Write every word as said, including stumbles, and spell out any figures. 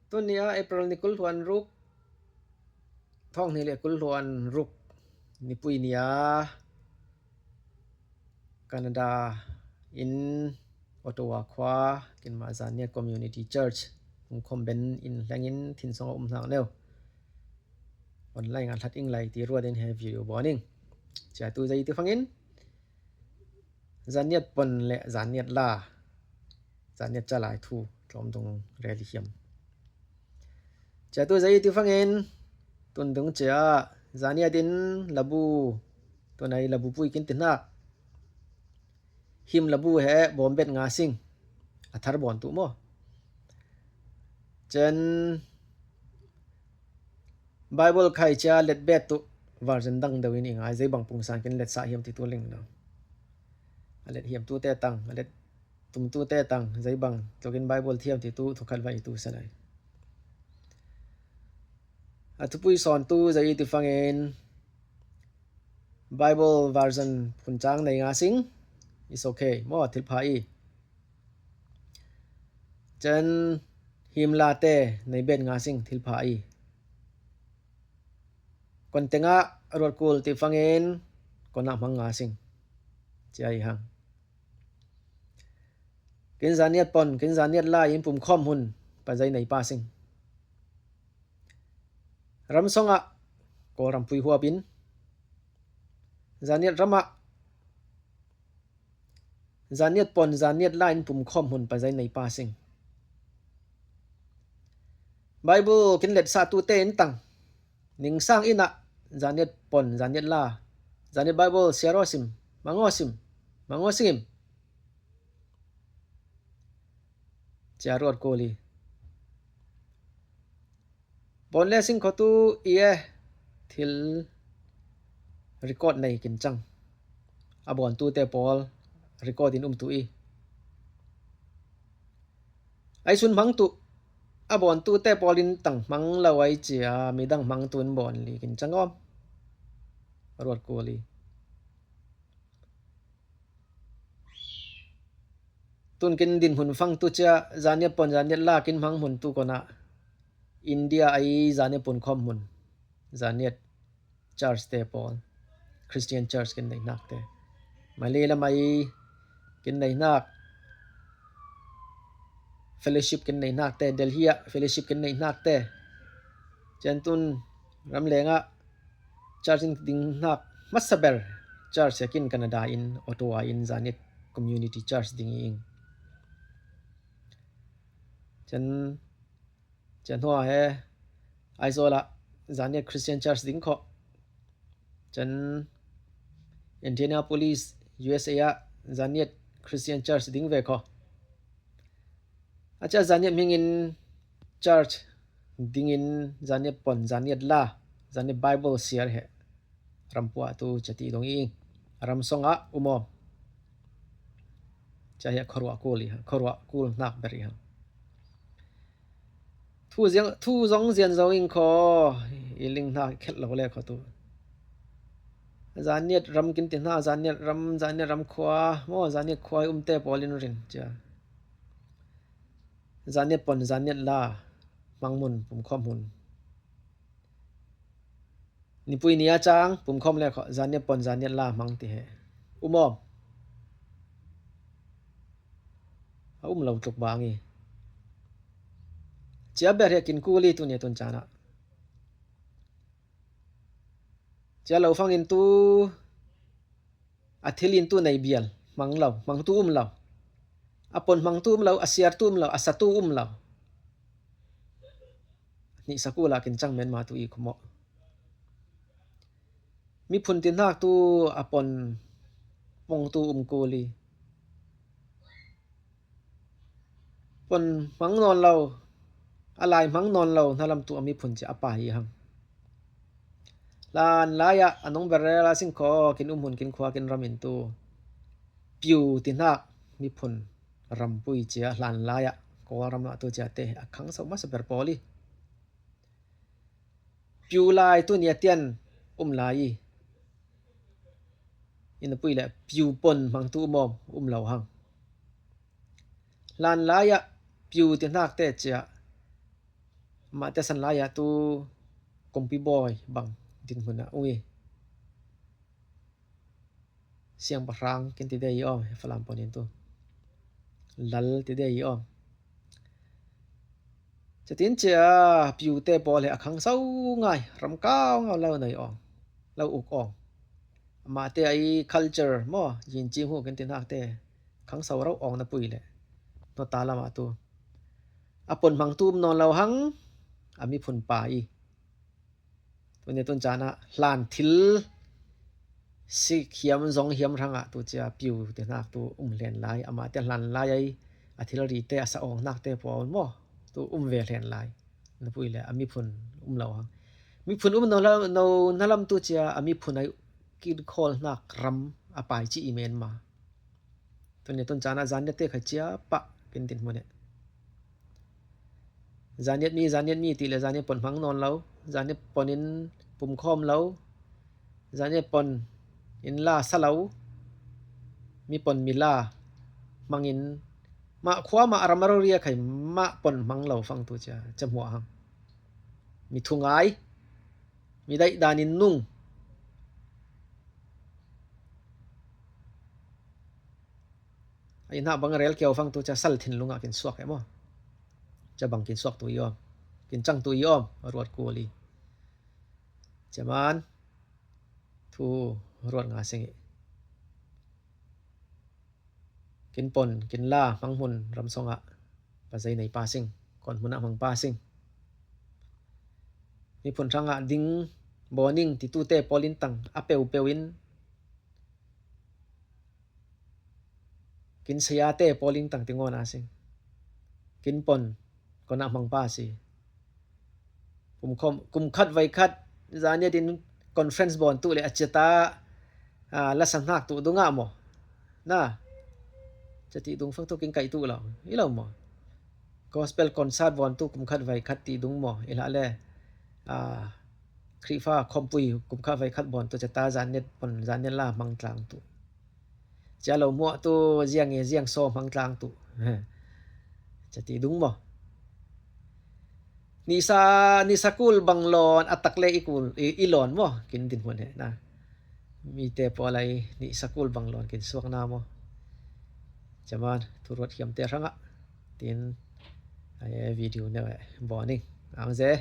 Tuni a April ni kul hluan ruk, thawng hnih le kul hluan ruk nipui ni a Canada in Ottawa khua kinmah Zaniat Community Church hung khom ben in hlengin thin song a um hnak neu online a hlat ing lai ti ruat in he video bawn ing. Ciatu zei ti fangin Zaniat pon le Zaniat la, Zaniat ca lai thu tlawm dung rel i hiam. Ciatu zei ti fangin tun dung cia Zaniat in labu, tunai labu pui kin ti hnak. Him labu he bawm bet nga sing a thar bawn tu maw? Cen Bible khai cia let bet tu version dang deuh in i ngai, zei bang pungsan kin let sah hiam ti tu ling lo. A let hiam tu te tang, a let tum tu te tang, zei bang tukin Bible thiam ti tu thukhat vai tu sanai. A thupui sawn tu zei ti fangin Bible version phun cang nei nga sing, is okay maw, thil pha i. Cen him la te nei bet nga sing, thil pha i. Kon tengah ruat kul ti fangin kon ah hmang nga sing, cia i hang. Kin Zaniat pon, kin Zaniat la in pum khawm hun pa zei nei pa sing. Ram song ah Kawlram pui huap in Zaniat ram ah Zaniat pon, Zaniat la in pum khawm hun pa zei nei pa sing. Bible kin let sah tu te in tang. Ning sang in ah Zaniat pon, Zaniat la, Zaniat Bible siar aw sim, mang aw sim, mang aw sing im. Cia ruat kul i. Bawn le sing kho tu i e, thil record nei kin cang. A bawn tu te pawl record in um tu i. Ai sun hmang tu, a bawn tu te pawl in tang hmang lo ai cia midang hmang tu in bawn li kin cang awm. Ruat kul i. Tun kin din hun fang tu cia Zaniat pon, Zaniat la kin hmang hun tu kon ah India ai Zaniat pun khawm hun, Zaniat church te pawl, Christian church kin nei hnak te, Malay lam ai kin nei hnak, fellowship kin nei hnak te, Delhi ah fellowship kin nei hnak te, cen tun ramleng ah church in ding hnak hmasa ber church he kin Canada in, Ottawa in Zaniat Community Church ding i ing. Cen, cen hua he Aizawl ah Zaniat Christian Church ding kho. Cen Indianapolis, U S A ah Zaniat Christian Church ding ve kho. A cia Zaniat hmingin church dingin Zaniat pon, Zaniat la, Zaniat Bible siar he rampuah tu cia ti dong i ing. Ram song ah um awm. Cia hi a khuaruah kul i hang, khuaruah kul hnak ber i hang. Thu ziang, thu zong zian zo ing kho, i ling hna khelh lo le kho tu. Zaniat ram kin ti hna, Zaniat ram, Zaniat ram khua maw, Zaniat khua i um te pawl in rin cia. Zaniat pon, Zaniat la, hmang mun, pum khawm hun. Nipui ni a cang, pum khawm le kho, Zaniat pon, Zaniat la hmang ti he. Um awm. A um lo tluk bang i. Cia ber he kin kul i tuni a tun caan ah. Cia lo fangin tu a thil in tu nei bial, hmang lo, hmang tu um lo. A pon hmang tu um lo, a siar tu um lo, a sa tu um lo. Hnih sakul ah kin cang men mah tu i khumawh. Miphun ti hnak tu a pon pong tu um kul i. Pon hmang nawn lo, a lai hmang nawn lo hna lam tu a miphun cia a pai i hang. Hlan lai ah a nung ber rel a sing kho kin um hun kin khua kin ram in tu. Piu ti hnak miphun rampui cia hlan lai ah Kawlram ah tu cia te a khang so masa ber pawl i. Piu lai tu ni a tian um lai i. Inn a pui le piu pon hmang tu um awm um lo hang. Hlan lai ah piu ti hnak te cia Amah te san lai ah tu kumpi bawi bang dinhmun ah um hi. Siangpahrang kin ti dei hi aw, Falam pawn in tu lal ti dei hi aw. Ciatin cia piu te pawl hi a khangso ngai, ram kau ngau lo nei awng, lo uk awng. Amah te a i culture maw, yin ci hu kin ti nak te khangso ro awng na pui le. Nota lamah tu a pon hmang tu um nawn lo hang, a miphun pa i. Tuni tun cana hlan thil sik hiam zong hiam rangah tu cia piu te hnak tu um hlen lai, amah te hlan lai ai a thilri te a sa awng hnak te pawl maw, tu um ve hlen lai. Na pui le a miphun um lo hang. Miphun um no, no na lam tu cia a miphun ai kin khawl hnak ram a pai ci i men ma. Tuni tun cana zaniat te khai cia pah kin dinhmun eh. Zaniat mi, zaniat mi ti le zaniat pon hmang nawn lo, zaniat pon in pumkhawm lo, zaniat pon in la sa lo, mi pon mi la hmangin mah khua mah ram a rori a khai mah pon hmang lo fang tu cia, cia hmuah hang. Mi thungai, mi daih dan in nung. A i hna bang rel kiau fang tu cia sal thinlung ah kin suak e maw? Cia bang kin suak tu i awm, kin cang tu i awm, ruat kul i. Cia man thu ruat nga sing i. Kin pon, kin la, hmanghmun ram song ah pa zei nei pa sing, kon hmun ah hmang pa sing. Miphun hrang ah ding bawning ti tu te pawl in tang a peu peu in kin saya te pawl in tang ti ngawn a sing. Kin pon, kon ah hmang pa si. Kum khom, kum khat vai khat, zaniat in conference bawn tu le a ciata, a, lasa hnak tu dungah maw? Na, cia ti dung fang tu kin kaih tu lo, i lo maw? Gospel concert bawn tu kum khat vai khat ti dung maw? I hlah le, a, Khrihfa khompui kum khat vai khat bawn tu ciata zaniat pon, zaniat la hmang tlang tu. Cia lo muah tu ziang e ziang saw hmang tlang tu. Cia ti dung maw? Nisa, nisa kul bang lawn a tak le i kul, i, i lawn maw? Kin dinhmun he na. Mi te pawl ai nisa kul bang lawn kin suak na maw? Cia man, thu ruat hiam te hrang ah. Tin, ai, video ne, bawning. Ang ze.